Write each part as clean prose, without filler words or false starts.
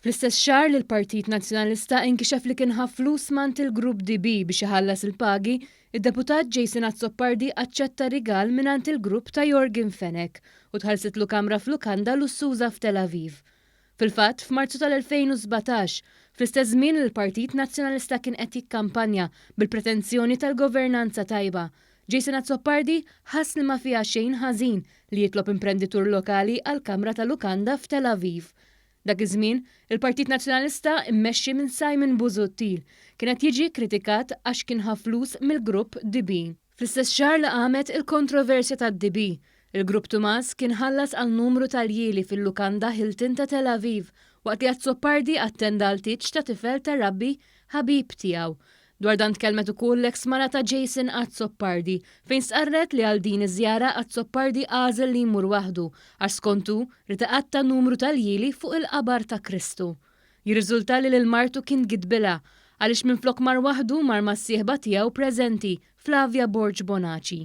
Fl-istess xahar li l-Partit Nazzjonalista inkixef li kien ħa flus m'għand il-Grupp DB biex iħallas il-pagi, id-Deputat Jason Azzopardi aċċetta rigal mingħand il-grupp ta' Yorgen Fenech u tħallsitlu kamra f'lukanda lussuża f'Tel Aviv. Fil-fatt, f'Marzu tal-2017, fl-istess żmien li l-Partit Nazzjonalista kien qed jikkampanja bil-pretensjoni tal-governanza tajba, Jason Azzopardi ħass li ma fiha xejn ħażin li jitlob imprenditur lokali għal kamra ta' lukanda f'Tel Aviv. Dak iż-żmien, il-Partit Nazzjonalista mmexxi minn Simon Busuttil kien qed jiġi kkritikat għax kien ħa flus mill-Grupp DB. Fl-istess xahar li qamet il-kontroversja tad-DB, il-Grupp Tumas kien ħallas għal numru ta' ljieli fil-lukanda Hilton ta' Tel Aviv waqt li Azzopardi attenda għal tieġ ta' tifel ta' rabbi ħabib tiegħu. Dwar dan tkellmet ukoll l-eks mara ta' Jason Azzopardi, fejn stqarret li għal din iż-żjara Azzopardi għażel li jmur waħdu għax skont hu ried iqatta' numru ta' ljieli fuq il-qabar ta' Kristu. Jirriżulta li lil martu kien gidbilha għaliex minflok mar waħdu mar mas-sieħba tiegħu preżenti, Flavia Borg Bonaci.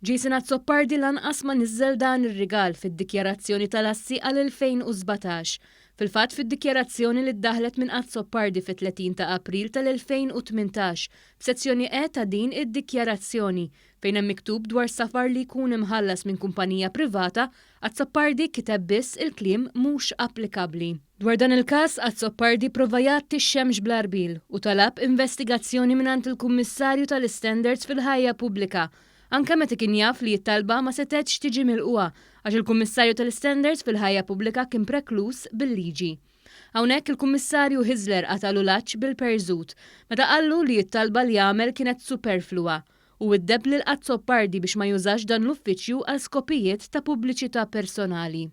Jason Azzopardi lanqas ma niżżel dan ir-rigal fid-dikjarazzjoni tal-assi għal 2017. Fil-fatt fid-dikjarazzjoni li ddaħħlet minn Azzopardi fit-30 ta' April tal-2018, f'sezzjoni E ta' din id-dikjarazzjoni, fejn hemm miktub dwar safar li jkun imħallas minn kumpanija privata, Azzopardi kiteb biss il-kliem mhux applikabbli. Dwar dan il-każ, Azzopardi prova jgħatti x-xemx bl-għarbiel u talab investigazzjoni mingħand il-Kummissarju tal-Istandards fil-Ħajja Pubblika anke meta kien jaf li t-talba ma setgħetx tiġi milqugħa għax il-Kummissarju tal-Istandards fil-Ħajja Pubblika kien prekluż bil-liġi. Hawnhekk il-Kummissarju Hyzler qatagħlu l-għatx bil-perżut meta qallu li t-talba li għamel kienet superfluwa u widdeb lil Azzopardi biex ma jużax dan l-uffiċċju għal skopijiet ta' pubbliċità personali.